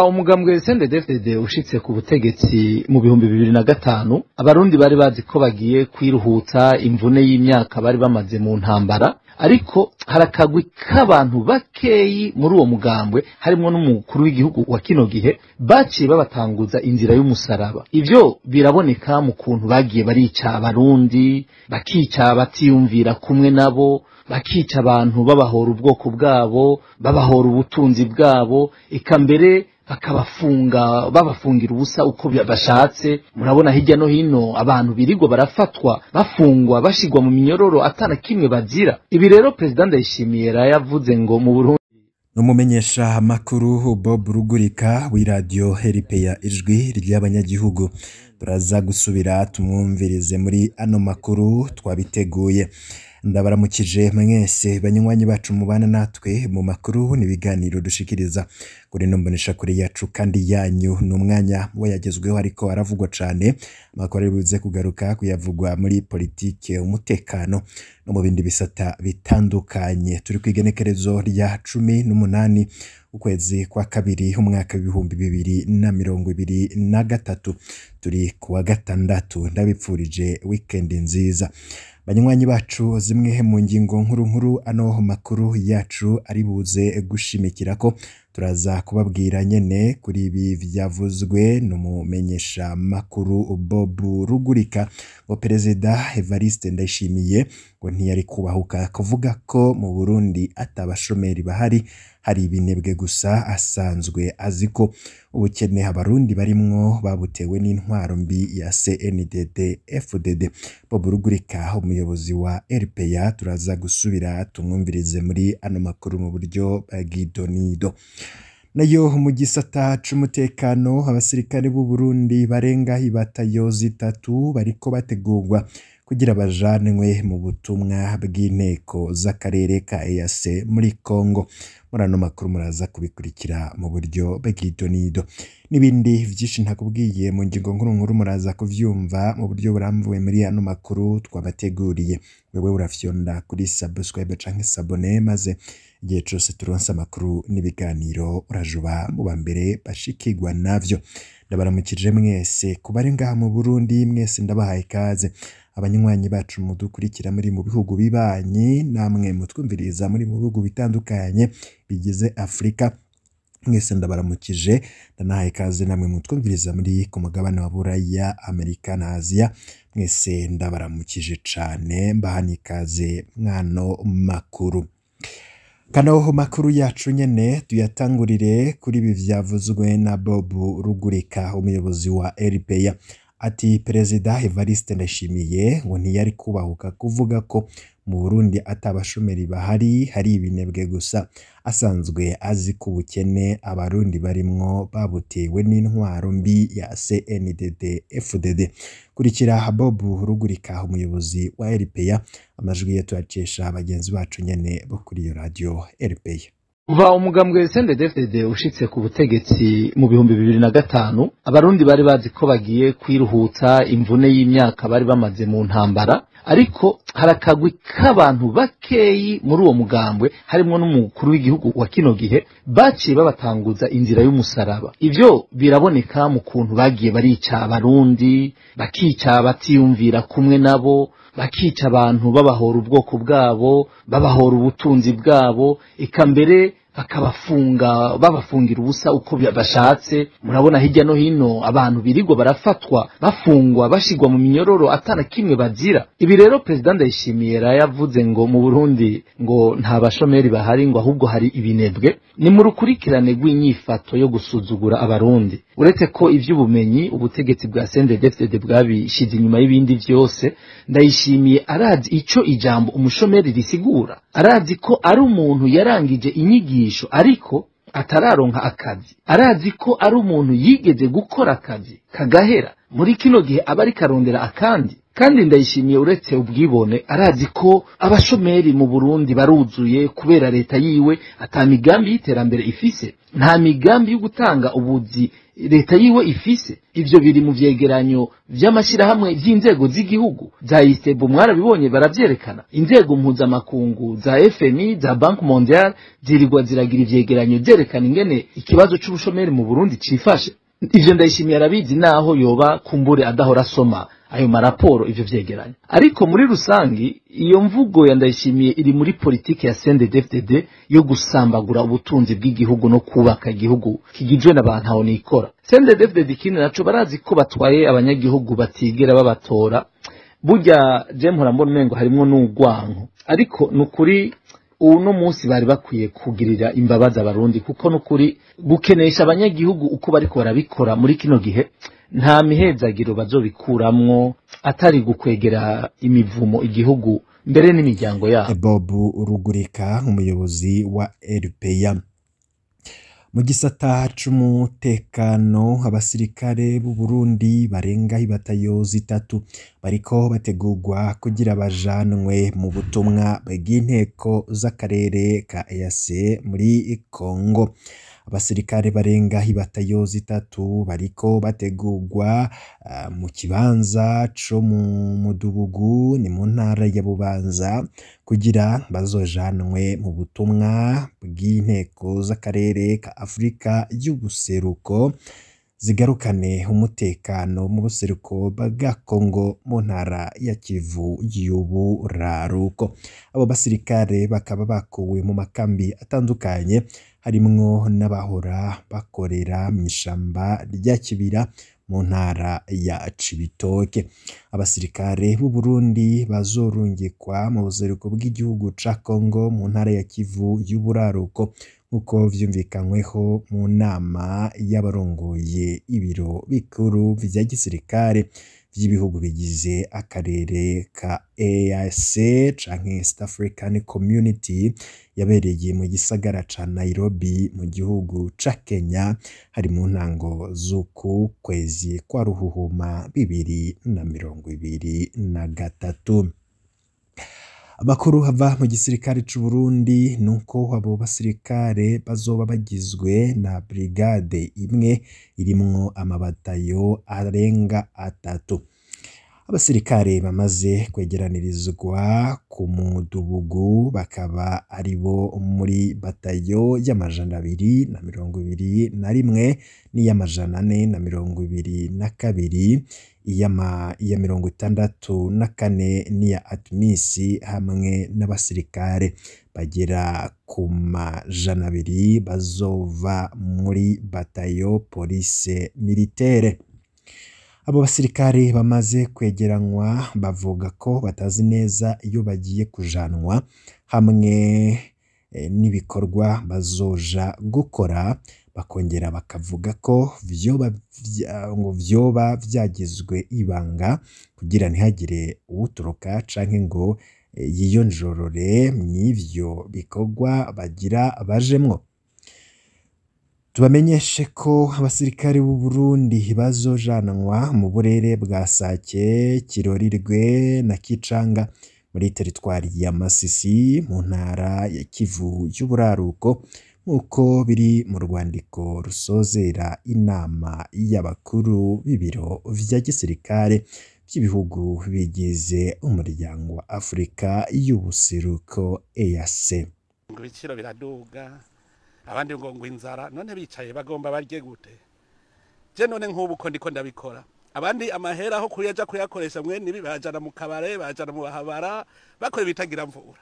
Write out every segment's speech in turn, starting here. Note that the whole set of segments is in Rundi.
Umugambwe CNDD-FDD ushitse ku butegetsi mu 2005, abarundi bari bazi ko bagiye kwiruhutsa imvune y'imyaka bari bamaze mu ntambara, ariko harakagwi k'abantu bakeyi muri uwo mugambwe harimwo n'umukuru w'igihugu wa kino gihe baciye babatanguza inzira y'umusaraba. Ivyo biraboneka mu kuntu bagiye barica abarundi, bakica batiyumvira kumwe nabo, bakica abantu babahora ubwoko bwabo, babahora ubutunzi bwabo, eka mbere bakabafunga babafungira ubusa uko bashatse. Murabona hirya no hino abantu birigwa barafatwa, bafungwa, bashigwa mu minyororo atana kimwe bazira. Ibi rero President Ndayishimiye yavuze ngo mu Burundi. Numumenyesha amakuru Bob Rugurika w'iradiyo RPA, Ijwi ry'Abanyagihugu, turaza gusubira tumwumvirize muri ano makuru twabiteguye. Ndabaramukije mwese banywanyi bacu mubana natwe mu makuru n'ibiganiro dushikiriza kuri ino mboneshakure yacu kandi yanyu. Ni umwanya wayagezweho ariko aravugwa cane, amakuru ari buze kugaruka kuyavugwa muri politike, umutekano no mu bindi bisata bitandukanye. Turi ku igenekerezo rya 18 ukwezi kwa kabiri umwaka w'2023, turi kuwa gatandatu. Ndabipfurije weekend nziza banywanyi bacu. Zimwe mu ngingo nkuru nkuru ano makuru yacu ari buze gushimikirako, turaza kubabwira nyene kuri ibi vyavuzwe n'umumenyesha makuru Bob Rugurika, ngo Perezida Evariste Ndayishimiye ngo ntiyari kubahuka kuvuga ko mu Burundi atabashomeri bahari, hari ibinebwe gusa, asanzwe azi ko ubukene abarundi barimwo babutewe n'intwaro mbi ya CNDD FDD. Bob Rugurika, umuyobozi wa RPA, turaza gusubira tumwumvirize muri ano makuru mu buryo bw'idonido. Nayo mu gisata c'umutekano, abasirikare b'u Burundi barenga ibatayo 3 bariko bategurwa kugira bajanwe mu butumwa bw'inteko z'akarere ka EAC muri Congo. Muri ano makuru muraza kubikurikira mu buryo bw'idonido n'ibindi vyinshi ntakubwiye mu ngingo nkuru nkuru, muraza kuvyumva mu buryo burambuye muri ano makuru twabateguriye. Wewe urafyonda kuri subscribe canke s'abonner, maze igihe cose turonse amakuru n'ibiganiro urajuba mu ba mbere bashikirwa navyo. Ndabaramukije mwese kubari ngaha mu Burundi, mwese ndabahaye ikaze. Abanywanyi bacu mudukurikira muri mu bihugu bibanyi, namwe mutwumviriza muri mu bihugu bitandukanye bigize Afrika, mwese ndabaramukije, ndanahaye ikaze. Namwe mutwumviriza muri ku mugabane wa Buraya, Amerika na Aziya, mwese ndabaramukije cane, mbaha n'ikaze mwano makuru. Kano makuru yacu nyene tuyatangurire kuri ibi vyavuzwe na Bob Rugurika, umuyobozi wa RPA, ati Perezida Evariste Ndayishimiye ngo ntiyari kubahuka kuvuga ko mu Burundi atabashomeri bahari, hari ibinebwe gusa, asanzwe azi ko ubukene abarundi barimwo babutewe n'intwaro mbi ya CNDD FDD. Kurikira Bob Rugurika, umuyobozi wa RPA, amajwi ye tuyakesha bagenzi bacu nyene bo kuri iyo radio RPA. Kuva umugambwe CNDD-FDD ushitse ku butegetsi mu 2005, abarundi bari bazi ko bagiye kwiruhutsa imvune y'imyaka bari bamaze mu ntambara, ariko harakagwi k'abantu bakeyi muri uwo mugambwe harimwo n'umukuru w'igihugu wa kino gihe baciye babatanguza inzira y'umusaraba. Ivyo biraboneka mu kuntu bagiye barica abarundi, bakica batiyumvira kumwe nabo, bakica abantu babahora ubwoko bwabo, babahora ubutunzi bwabo, eka mbere bakabafunga babafungira ubusa uko bashatse. Murabona hirya no hino abantu birigwa barafatwa, bafungwa, bashigwa mu minyororo atana kimwe bazira. Ibi rero President Ndayishimiye yavuze ngo mu Burundi ngo nta bashomeri bahari, ngo ahubwo hari ibinebwe. Ni mu rukurikirane rw'inyifato yo gusuzugura abarundi. Uretse ko ivy'ubumenyi ubutegetsi bwa CNDD-FDD bwabishize inyuma y'ibindi vyose, Ndayishimiye arazi ico ijambo umushomeri risigura. Arazi ko ari umuntu yarangije inyigisho ariko atararonka akazi. Arazi ko ari umuntu yigeze gukora akazi kagahera, muri kino gihe aba ariko arondera akandi. Kandi Ndayishimiye uretse ubwibone arazi ko abashomeri mu Burundi baruzuye kubera leta yiwe ata migambi y'iterambere ifise, nta migambi yo gutanga ubuzi leta yiwe ifise. Ivyo biri mu vyegeranyo vy'amashirahamwe vy'inzego z'igihugu za ISEBU, mwarabibonye baravyerekana. Inzego mpuzamakungu za FMI, za Banque Mondiale zirirwa ziragira ivyegeranyo vyerekana ingene ikibazo c'ubushomeri mu Burundi cifashe. Ivyo Ndayishimiye arabizi, naho yoba kumbure adahora asoma ayo maraporo, ivyo vyegeranyo. Ariko muri rusangi iyo mvugo ya Ndayishimiye iri muri politike ya CNDD-FDD yo gusambagura ubutunzi bw'igihugu no kubaka igihugu kigizwe n'abantu aho nikora. CNDD-FDD ikindi naco barazi ko batwaye abanyagihugu batigera babatora. Burya je mpora mbona umengo harimwo n'urwanko, ariko nukuri uno munsi bari bakwiye kugirira imbabazi abarundi, kuko nukuri gukenesha abanyagihugu uko bariko barabikora muri kino gihe nta mihezagiro bazobikuramwo atari gukwegera imivumo igihugu mbere n'imiryango yabo. Bob Rugurika, umuyobozi wa RPA. Mu gisata c'umutekano, abasirikare b'u Burundi barenga ibatayo zitatu bariko bategurwa kugira bajanwe mu butumwa bw'inteko z'akarere ka EAC muri Congo. Abasirikare barenga ibatayo zitatu bariko bategurwa mu kibanza co mu Mudubugu, ni mu ntara ya Bubanza, kugira bazojanwe mu butumwa bw'inteko z'akarere ka Afrika y'ubuseruko zigarukane umutekano mu buseruko bwa Congo mu ntara ya Kivu y'uburaruko. Abo basirikare bakaba bakuwe mu makambi atandukanye, harimwo n'abahora bakorera mw'ishamba rya Kibira mu ntara ya Cibitoke. Abasirikare b'u Burundi bazorungikwa mu buseruko bw'igihugu ca Congo mu ntara ya Kivu y'uburaruko, nk'uko vyumvikanyweho mu nama y'abarongoye ibiro bikuru vya gisirikare vy'ibihugu bigize akarere ka EAC canke East African Community, yabereye mu gisagara ca Nairobi mu gihugu ca Kenya, hari mu ntango z'uku kwezi kwa Ruhuhuma 2023. Amakuru ava mu gisirikare c'u Burundi nuko abo basirikare bazoba bagizwe na brigade imwe irimwo amabatayo arenga atatu. Abasirikare bamaze kwegeranirizwa ku Mudubugu bakaba aribo muri batayo y'221 n'iy'422, iya 64 n'iya Atmisi, hamwe n'abasirikare bagera ku 200 bazova muri batayo police militaire. Abo basirikare bamaze kwegeranywa bavuga ko batazi neza iyo bagiye kujanwa hamwe n'ibikorwa bazoja gukora, bakongera bakavuga ko ngo vyoba vyagizwe ibanga kugira ntihagire uwutoroka canke ngo yiyonjorore mw'ivyo bikorwa bagira bajemwo. Tubamenyeshe ko abasirikare b'u Burundi bazojanwa mu burere bwa Sake, Kirorirwe na Kicanga muri teritwari ya Masisi mu ntara ya Kivu y'uburaruko, nk'uko biri mu rwandiko rusozera inama y'abakuru b'ibiro vya gisirikare by'ibihugu bigize umuryango wa Afrika y'ubuseruko EAC. Ngo ibiciro biraduga, abandi ngo inzara, none bicaye bagomba barye gute? Je none nk'ubu ko ndiko ndabikora, abandi amahera aho kuyaja kuyakoresha mwene ibi bayajana mu kabare, bayajana mu bahabara, bakora ibitagira mvura.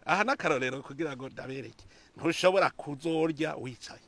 Aha n'akarorero kugira ngo ndabereke, ntushobora kuzorya wicaye.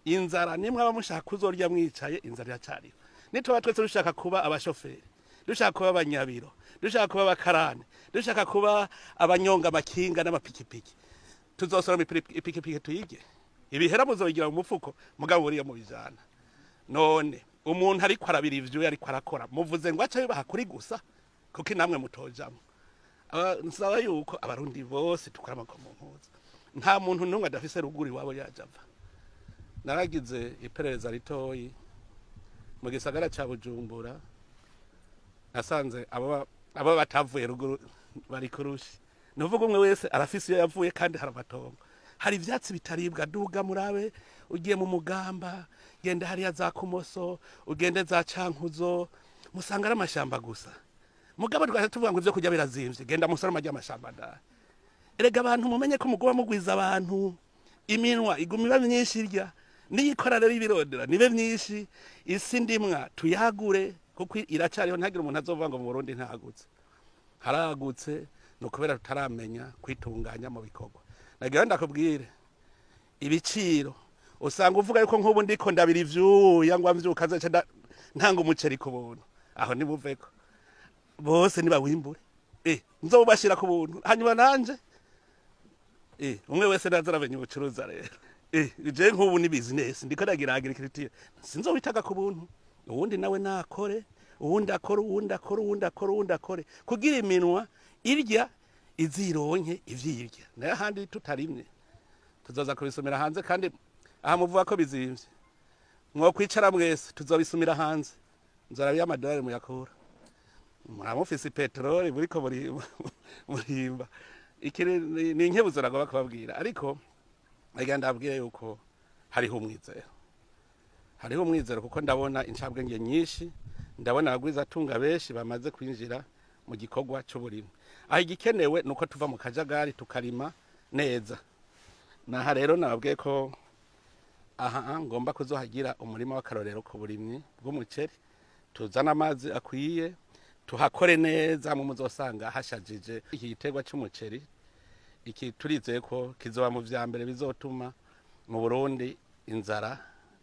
Inzara nimwe aba mushaka kuzorya mwicaye, inzara iracariho. Nituba twese dushaka kuba abashoferi, dushaka kuba abanyabiro, dushaka kuba abakarani, dushaka kuba abanyonga amakinga n'amapikipiki, tuzosoroma ipikipiki tuyige. Ibihera muzobigira mu mufuko, mugabo buriya mubijana. None umuntu ariko arabira ivyo ariko arakora, muvuze ngo aca bibaha kuri gusa, kuko inamwe mutojamwo. Nsaba yuko abarundi bose tukora amaboko mu mpuzu, nta muntu n'umwe adafise ruguru iwabo yajava. Naragize iperereza ritoyi mu gisagara ca Bujumbura, Nasanze abo batavuye ruguru bari kurushi. Nuvuga umwe wese arafise iyo yavuye kandi hari amatongo. Hari ivyatsi bitaribwa, duga murabe ugiye mu Mugamba, genda hariya za Kumoso, ugende za Cankuzo, musanga ari amashamba gusa. Mugabo twaje tuvuga ngo ivyo kurya birazimvye, genda musoroma rya amashamba da. Erega abantu mumenye ko mugoba mugwiza abantu, iminwa iguma iba myinshi irya, niyikora rero ibirondera nibe myinshi, isi ndimwa tuyagure kuko iracariho, ntagire umuntu azovuga ngo mu Burundi ntagutse. Haragutse no kubera tutaramenya kwitunganya mu bikorwa. Nagira ndakubwire ibiciro usanga uvuga yuko nk'ubu ndiko ndabira ivyuya ngo amvyuka azaca ntanga umuceri ku buntu, aho nibuveko bose nibawimbure, nzobashira ku buntu, hanyuma nanje umwe wese naza aramenya ubucuruza rero. Je nk'ubu ni business ndiko ndagira agriculture, sinzobitaga ku buntu, uwundi nawe nakore, uwundi akore, uwundi akore, uwundi akore, uwundi akore, kugira iminwa irya izironke ivyirya. Nayo ahandi tutarimye tuzoza kubisumira hanze, kandi aha muvuga ko bizimvye, mwokwicara mwese tuzobisumira hanze, nzarabiye amadolari muyakura, muramufise peteroli buriko murimba. Iki ni inkebuzo nagomba kubabwira, ariko nagira ndababwire yuko hariho umwizero, hariho umwizero kuko ndabona incabwenge nyinshi, ndabona abagwizatunga benshi bamaze kwinjira mu gikorwa c'uburimyi. Aho igikenewe nuko tuva mu kajagari tukarima neza. Naha rero nababwiye ko aha ngomba kuzohagira umurima w'akarorero ku burimyi bw'umuceri, tuzana amazi akwiye, tuhakore neza, mu muzosanga hashajije iki giterwa c'umuceri. Iki turizeye ko kizoba mu vya mbere bizotuma mu Burundi inzara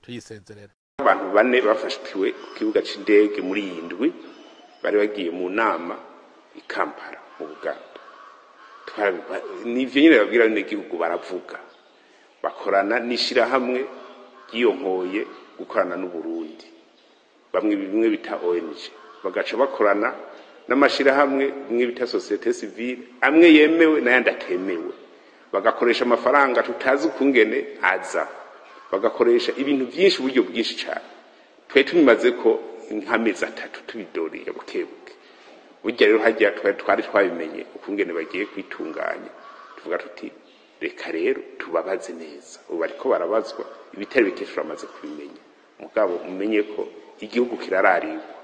tuyisezerera. Abantu bane bafashwe ku kibuga c'indege muri iyi ndwi bari bagiye mu nama i Kampala mu Buganda. Nivyo nyene babwira abanyagihugu, baravuga bakorana n'ishirahamwe ryiyonkoye gukorana n'Uburundi, bamwe bimwe bita ONG, bagaca bakorana n'amashirahamwe bimwe bita société civile, amwe yemewe n'ayandi atemewe, bagakoresha amafaranga tutazi ukungene aza, bagakoresha ibintu byinshi, uburyo bwinshi cyane. Twari tubimaze ko nk'amezi 3 tubidoriye bukebuke. Burya rero hajya twari twabimenye ukungene bagiye kwitunganya, tuvuga tuti reka rero tubabaze neza. Ubu bariko barabazwa ibitari bike turamaze kubimenya, mugabo mumenye ko igihugu kirararigwa,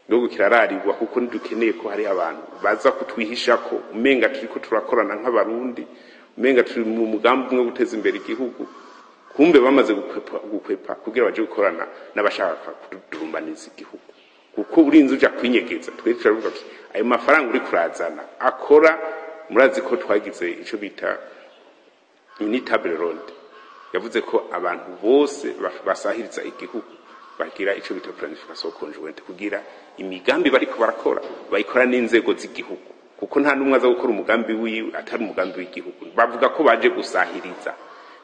igihugu kirararigwa kuko ntidukeneye ko hari abantu baza kutwihishako umenga turiko turakorana nk'abarundi, umenga turi mu mugambi umwe wo guteza imbere igihugu, kumbe bamaze gukwepa kugira baje gukorana n'abashaka kudurumbaniza igihugu. Kuko urinze uja kwinyegeza, twe turavuga tuti ayo mafaranga uri kurazana akora, murazi ko twagize ico bita mini table ronde, yavuze ko abantu bose basahiriza igihugu bagira ico bita planification conjointe, kugira imigambi bariko barakora bayikora n'inzego z'igihugu, kuko nta numwe aza gukora umugambi wiwe atari umugambi w'igihugu. Bavuga ko baje gusahiriza,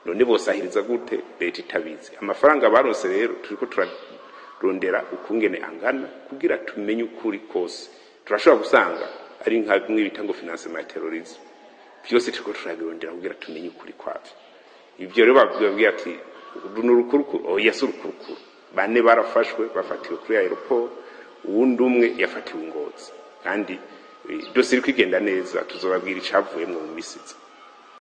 none bosahiriza gute leta itabizi? Amafaranga baronse rero turiko turarondera ukungene angana kugira tumenye ukuri kose. Turashobora gusanga ari nka bimwe bita ngo financement ya terrorisme, byose turiko turabirondera kugira tumenye ukuri kwavyo. Ivyo rero bababwira ati ni urukurukuru, oya si urukurukuru. Bane barafashwe bafatiwe kuri aeroport, uwundi umwe yafatiwe Ngozi, kandi dosiye iri kwigenda neza, tuzobabwira icavuyemwo mu misi iza.